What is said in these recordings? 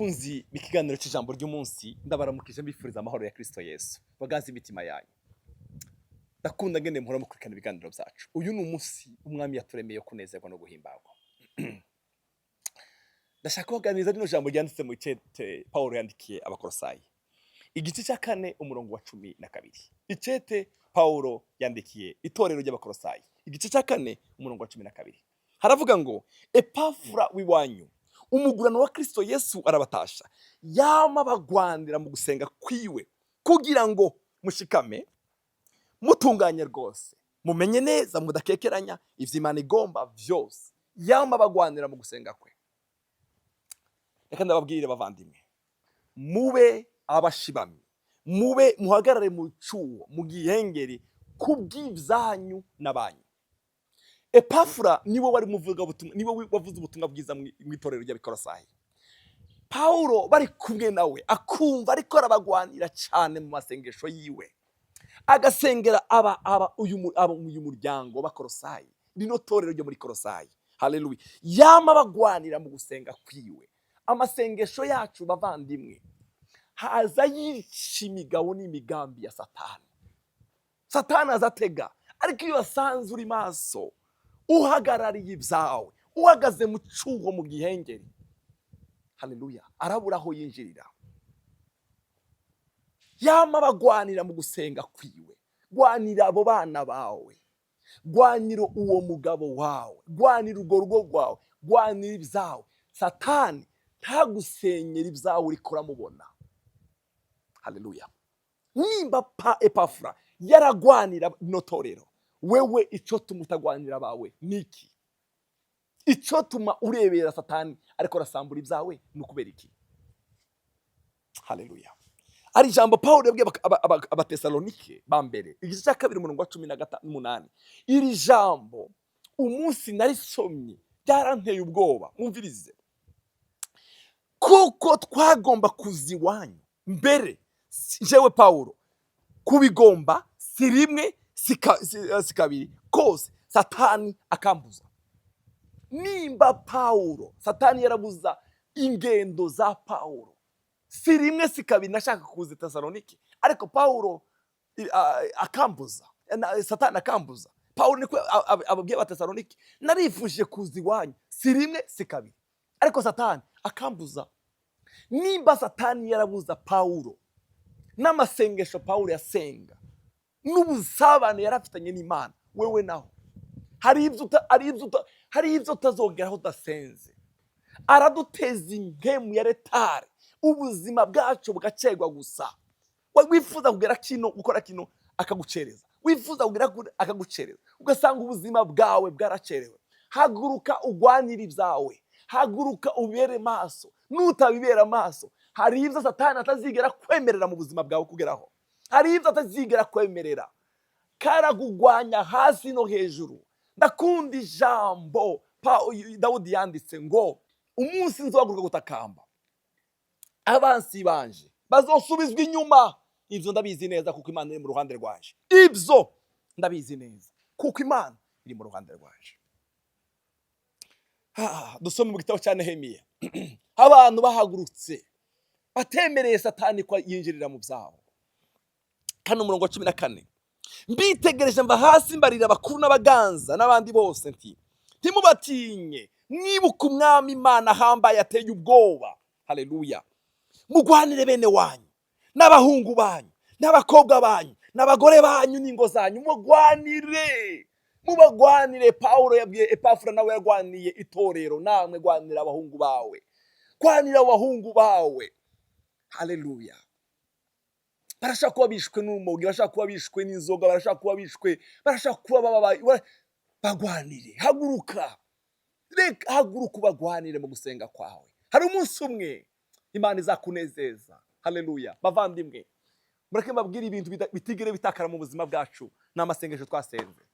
Bakunzi b'ikiganiro cy'ijambo ry'umunsi, ndabaramukije, mbifuriza amahoro ya Kristo Yesu bagaze imitima yanyu. Ndakunda ngene muhora mukurikirana ibiganiro byacu. Uyu ni umunsi Umwami yaturemeye yo kunezerwa no guhimbagwa. Ndashaka kubaganiriza rino jambo ryanditse mu icete Pawulo yandikiye Abakorosayi, igice cya 4, umurongo wa 12. Icete Pawulo yandikiye itorero ry'Abakorosayi, igice cya 4, umurongo wa 12, haravuga ngo: "Epafura w'iwanyu, umugurano wa Kristo Yesu, arabatasha. Yama bagwanira mu gusenga kwiwe kugira ngo mushikame mutunganye rwose, mumenye neza mudakekeranya ivyo Imana igomba vyose. Yama bagwanira mu gusenga kwe." Reka ndababwire bavandimwe, mube abashibamyi, mube muhagarare mu cuwo, mu gihengeri, kubw'ivyanyu n'abanyu. Epafura niwe wari muvugabutumwa, niwe wavuze ubutumwa bwiza mu itorero ry'Abikorosayi. Pawulo bari kumwe nawe, akumva ariko arabagwanira cyane mu masengesho yiwe, agasengera aba uyu muryango w'Abakorosayi, rino torero ryo muri Korosayi. Haleluya! Yama bagwanira mu gusenga kwiwe. Amasengesho yacu, bavandimwe, haza yica imigabo n'imigambi ya Satani. Satani aza atega, ariko iyo asanze uri maso, uhagarariye ibyawe, uhagaze mu cyuho, mu gihengeri, haleluya, arabura aho yinjirira. Yama bagwanira mu gusenga kwiwe. Gwanira abo bana bawe, gwanira uwo mugabo wawe, gwanira urwo rugo rwawe, gwanira ibyawe. Satani ntagusenyera ibyawe uriko uramubona. Haleluya! Nimba pa Epafura yaragwanira rino torero, wewe icyo tuma utagwanira abawe niki? Icyo tuma urebera Satani ariko arasambura ibyawe ni ukubera iki? Haleluya! Ari ijambo Paul yabwiye Abatesalonike ba mbere, igice cya 2, umurongo wa 18. Iri jambo umunsi narisomye byaranteye ubwoba. Mwumvirize: "Kuko twagomba kuza iwanyu mbere, jewe Pawulo kubigomba si rimwe, si kabiri kose, Satani akambuza." Nimba Pawulo, Satani yarabuza ingendo za Pawulo, si rimwe si kabiri nashaka kuza i Tesalonike, ariko Pawulo akambuza, Satani akambuza. Pawulo niko ababwiye Abatesalonike: "Narifuje kuza iwanyu si rimwe si kabiri, ariko Satani akambuza." Nimba Satani yarabuza Pawulo, n'amasengesho Pawulo yasenga n'ubusabane yari afitanye n'Imana, wewe naho hari ibyo utazogeraho udasenze. Araduteza impemu ya retard, ubuzima bwacu bugacegwa gusa. Wifuza kugera kino, gukora kino, akagucereza. Wifuza kugera kure, akagucereza. Ugasanga ubuzima bwawe bwaracerewe. Haguruka ugwanire ibyawe, haguruka ubere maso. Nutabibera maso, hari ibyo Satani atazigera kwemerera mu buzima bwawe kugeraho. Hari ibyo atazigera kwemerera, karagugwanya hasi no hejuru. Ndakunda ijambo Dawudi yanditse ngo: "Umunsi nzohaguruka gutakamba, abansi banje bazosubizwa inyuma. Ibyo ndabizi neza kuko Imana iri mu ruhande rwanje. Ibyo ndabizi neza kuko Imana iri mu ruhande rwanje." Dusome mu gitabo cya Nehemiya, abantu bahagurutse batemereye Satani ko yinjirira mu byabo. Kano, umurongo wa 14: "Mbitegereje mva hasi, mbarira abakuru n'abaganza n'abandi bose nti: 'Ntimubatinye, mwibuke Umwami Imana ahambaye, ateye ubwoba.' Haleluya! Mugwanire bene wanyu n'abahungu banyu n'abakobwa banyu n'abagore banyu n'ingo zanyu." Mugwanire, mubagwanire. Pawulo yabwiye Epafura, nawe yarwaniye itorero. Namwe gwanira abahungu bawe, gwanira abahungu bawe. Haleluya! Barashaka kuba bishwe n'urumogi, barashaka kuba bishwe n'inzoga, barashaka kuba bishwe, barashaka kuba bababaye. Bagwanire. Haguruka, reka haguruka ubagwanire mu gusenga kwawe. Hari umunsi umwe Imana izakunezeza. Haleluya! Bavandimwe, mureke mbabwire ibintu bitigere bitakara mu buzima bwacu ni amasengesho twasenze.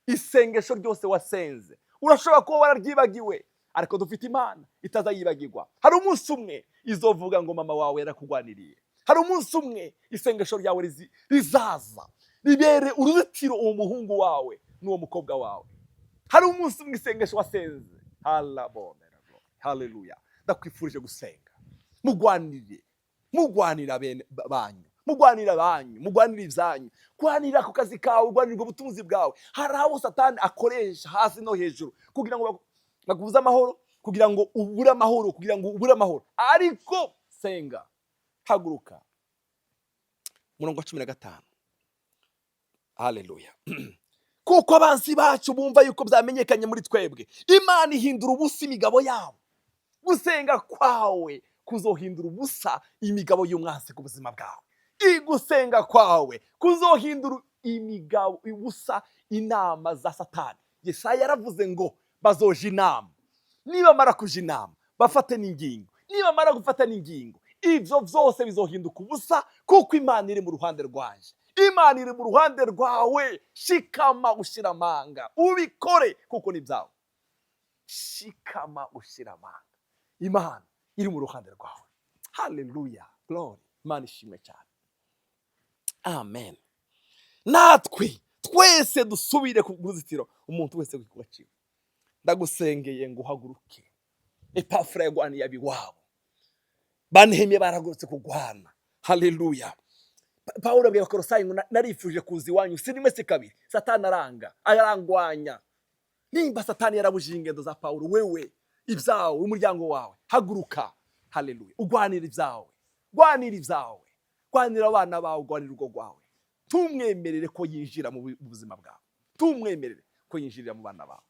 Isengesho ryose wasenze urashobora kuba wararyibagiwe, ariko dufite Imana itazayibagirwa. Hari umunsi umwe izovuga ngo: "Mama wawe yarakugwaniriye." Hari umunsi umwe isengesho ryawe rizaza ribere uruzitiro uwo muhungu wawe n'uwo mukobwa wawe. Hari umunsi umwe isengesho wasenze. Halabonera, haleluya! Ndakwifurije gusenga. Mugwanire, mugwanira bene banyu, mugwanira banyu, mugwanira ibyanyu, gwanira ku kazi kawe, gwanira ubwo butunzi bwawe. Hari abo Satani akoresha hasi no hejuru kugira ngo bakubuze amahoro, kugira ngo ubure amahoro, kugira ngo ubure amahoro. Ariko senga, haguruka. Murongo wa 15, haleluya. Kuko abansi bacu bumva yuko byamenyekanye muri twebwe, Imana ihindura ubusa imigabo yabo. Gusenga kwawe kuzohindura ubusa imigabo y'umwansi ku buzima bwawe. Gusenga kwawe kuzohindura imigabo ubusa, inama za Satani. Yesaya yaravuze ngo bazoja inama, nibamara kuja inama bafate n'ingingo, nibamara gufata n'ingingo, ibyo byose bizohinduka ubusa, kuko Imana iri mu ruhande rwanje. Imana iri mu ruhande rwawe. Shikama ushira amanga, ubikore kuko ni byawe. Shikama ushira amanga, Imana iri mu ruhande rwawe. Haleluya, glory, Imana ishimwe cyane, amen. Natwe twese dusubire ku ruzitiro, umuntu wese ku gikorwa ciwe. Ndagusengeye ngo uhaguruke. Epafura yagwaniye abiwabo, ba Nehemiya barahagurutse kugwana. Haleluya. Pawulo abwira Abakolosayi ngo narifuje kuza iwanyu si rimwe si kabiri, Satani aranga, arangwanya. Nimba Satani yarabujije ingendo za Pawulo, wewe ibyawe, umuryango wawe, haguruka. Haleluya, ugwanira ibyawe, gwanira ibyawe, gwanira abana bawe, gwanira urugo rwawe. Tumwemerere ko yinjira mu buzima bwawe, tumwemerere ko yinjirira mu bana bawe.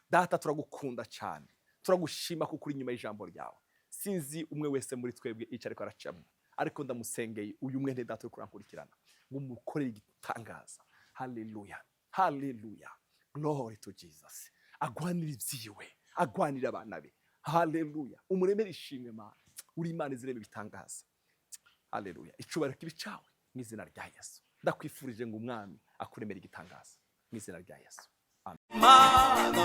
Data, turagukunda cyane, turagushima kuko uri inyuma y'ijambo ryawe. Sinzi umwe wese muri twebwe icyo ariko aracamo, ariko ndamusengeye uyu mwene data uri kurankurikirana ngo umukorere igitangaza. Haleluya, haleluya, glory to Jesus. Agwanira ibyiwe, agwanira abana be. Haleluya, umuremere ishimwe. Mana, uri Imana izirema ibitangaza. Haleluya, icubahiro kibe cyawe mu izina rya Yesu. Ndakwifurije ngo Umwami akuremere igitangaza mu izina rya Yesu. Mana.